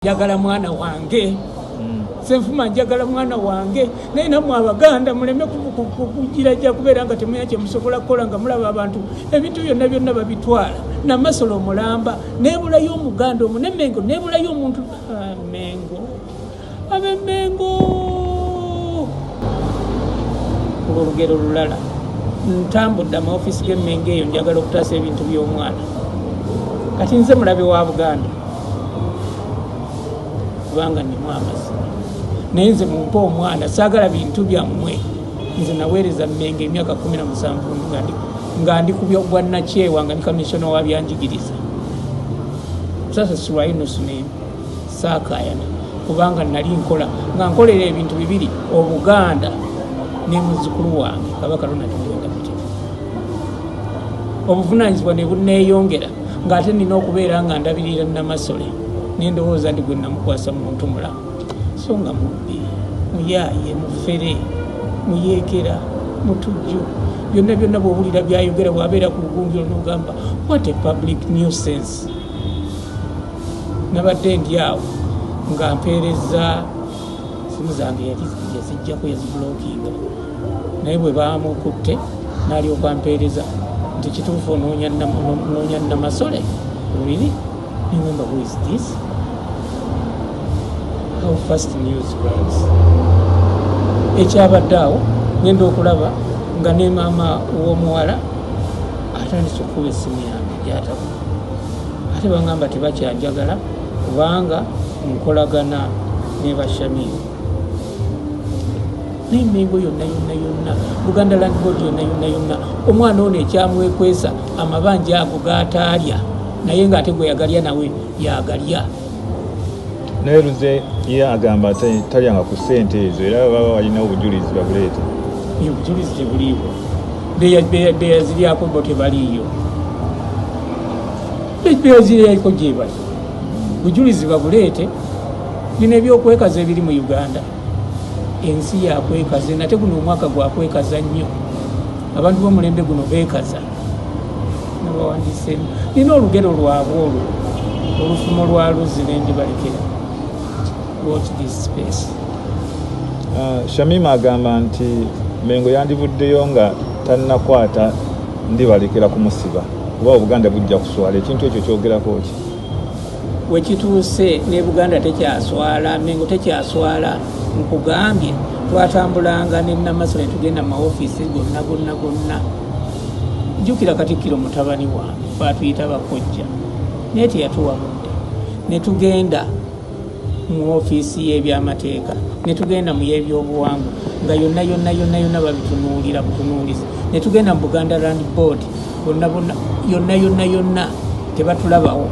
Njagala mwana wange. Senfuma, njagala mwana wange, naye nammwe Abaganda muleme kugirajja kubeera nga temulina kyemusobola kukola, nga mulaba abantu ebintu byonna byonna babitwala. Namasolo omulamba nebulayo Omuganda omu nemengo nebulayo omuntu. Ah, Mengo, Abemengo, olwo olugero lulala. Ntambudde amaofiisi g'Emmengo eyo, njagala okutaasa ebintu by'omwana. Kati nze mulabe wa Buganda kubanga nimu amazima, naye nze mumpe omwana, saagala bintu byammwe. Nze naweereza Mmengo emyaka 17 nga ndi ku bwannakyewa, nga ndi kamisona wa byanjigiriza. Sasasulwayo nusu nemu, saakayana, kubanga nali nkola nga nkolera ebintu bibiri, Obuganda ne muzzukulu wange Kabaka Ronald Muwenda Mutebi. Obuvunanyizibwa ne bunneeyongera, ng'ate nina okubeera nga ndabirira Namasole, nendowooza nti gwe namukwasa muntu mulamu, so nga mubbi, muyaaye, mufere, muyeekera, mutujju, byonna byonna. Bw'owulira byayogera, bw'abeera ku lugunjiro n'ogamba, "What a public nuisance!" Nabadde ndi awo nga mpeereza simu zange, yali yazijjako, yaziblockinga, naye bwe bamukutte n'alyoka mpeereza nti, "Kituufu onoonya Namasole luliri?" Nengamba, "Who is this? How fast news runs!" Ekyabadde awo, ngenda okulaba nga ne maama w'omuwala atandise okukuba essimu yange gyataku, ate bagamba tebakyanjagala kubanga nkolagana ne Bashamiru. N'Emengo yonna yonna yonna, Buganda Land Board yonna yonna yonna, omwana ono ekyamwekwesa amabanja ago gataalya, naye ngaate gwe yagalya nawe yagalya. Naye Luze ye agamba talyanga ku ssente ezo, era baba balina obujulizi babuleete. Obujulizi tebuliiwo. Beyaziryako bo tebaliiyo, beyaziryako gyebali, bujulizi babuleete. Bino ebyokwekaza ebiri mu Uganda, ensi yakwekaza, nate guno omwaka gwakwekaza nnyo. Abantu b'omulembe guno beekaza. Nabawandiseemu, nina olugero lwabwe olwo, olufumo lwa Luzzi, nendibalekera. Watch this space. Shamima agamba nti Mengo yandivuddeyo nga tannakwata Ndibalekera kumusiba, kuba Obuganda bujja kuswala. Ekintu ekyo kyogerako ki? Wekituuse ne Buganda tekyaswala, Mengo tekyaswala. Nkugambye, twatambulanga ne Namasole, tugenda mu maofiisi gonna gonna gonna. Jjukira Katikkiro mutabani wange, batuyita bakojja, naye teyatuwa budde. Ne tugenda mu ofiisi y'ebyamateeka, ne tugenda mu y'ebyobuwangwa, nga yonna yonna yonna yonna babitunuulira butunuulizi. Ne tugenda mu Buganda Land Board, bonna bonna, yonna yonna yonna tebatulabawo.